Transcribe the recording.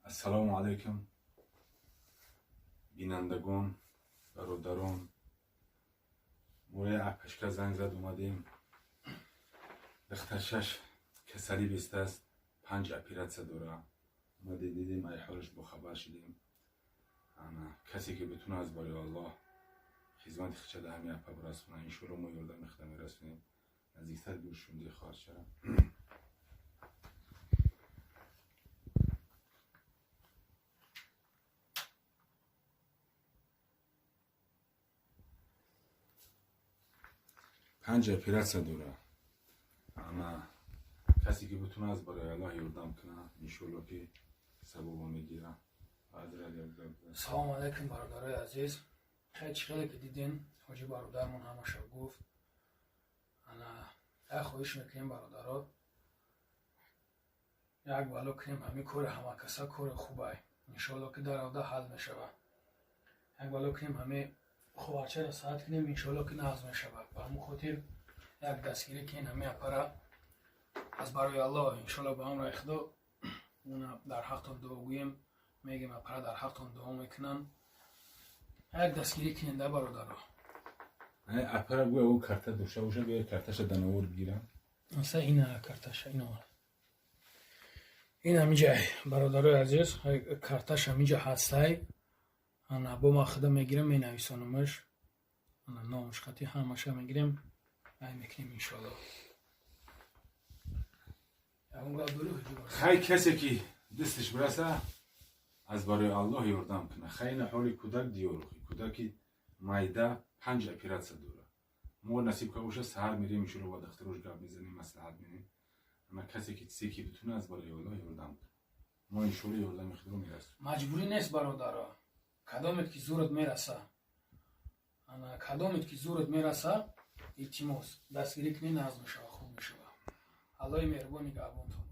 Ассалому алайкум, бинандагон, бародарон. Моя апашка занг зад, омадем. Духтаршаш касалӣ бистааст, панҷ оператсия дора. Омаде, дидем, ай ҳолаш бохабар шидем. Ана касе ки битуна, аз барои Аллоҳ хизмати хича да ҳами апа бирасона, иншоалло мо ёрдами худа мерасонем. Наздиктар гӯшунди хоҳарчара. Панҷ оператсия дора. Ана касе ки битуна, аз барои Аллоҳ ёрдам куна, иншоалло ки савобо мегира. Салому алайкум, бародарои азиз. Хеле чӣ хеле ки дидем, ҳоҷи бародармон ҳамаша гуфт. Ана як хоҳиш мекунем, бародаро, як бало кунем. Ҳамин кори ҳамакаса кори хубай, иншоалло ки дар ода ҳал мешава. Як бало кунем, ҳамин хуварчаро саҳат кунем, иншоалло ки нағз мешава. Ба ҳамун хотир як дастгирӣ кунем ҳамин апара аз барои Аллоҳ. Иншоалло ба амрои Худо дар ҳақтон дуо гӯем, мегем, апара дар ҳақтон дуо мекунанд. Як дастгирӣ кунем да, бародаро. Апара гӯя, ӯ карта дошта боша, гӯя карташа дановор бигирам. Аса ина карташа, ина, ин ҳамиҷа, бародарои азиз, карташ ҳамиҷа ҳастай. Ана бо ма худа мегирам, менависонамаш, ана номаш хати ҳамаша мегирем, ай мекунем, иншоалло. Хай, касе ки дасташ бираса, аз барои Аллоҳ ёрдам куна. Хай, ина ҳоли кӯдак диёрухи, кӯдаки майда, панҷ оператсия дора. Мо насиб ка боша, саҳар мерем, иншоалло, ба духтарош гап мезанем, маслиҳат менем. Ана касе ки чизе ки битуна, аз барои Аллоҳ ёрдам куна, мо иншоалло ёрдами худро мерасонем. Маҷбурӣ нест, бародаро. Кадомет ки зурат мераса, ана кадомет ки зурат мераса, илтимос, дастгирӣ кунӣ, нағз мешава, хуб мешава. Аллоҳи меҳрубон нигаҳбонтон.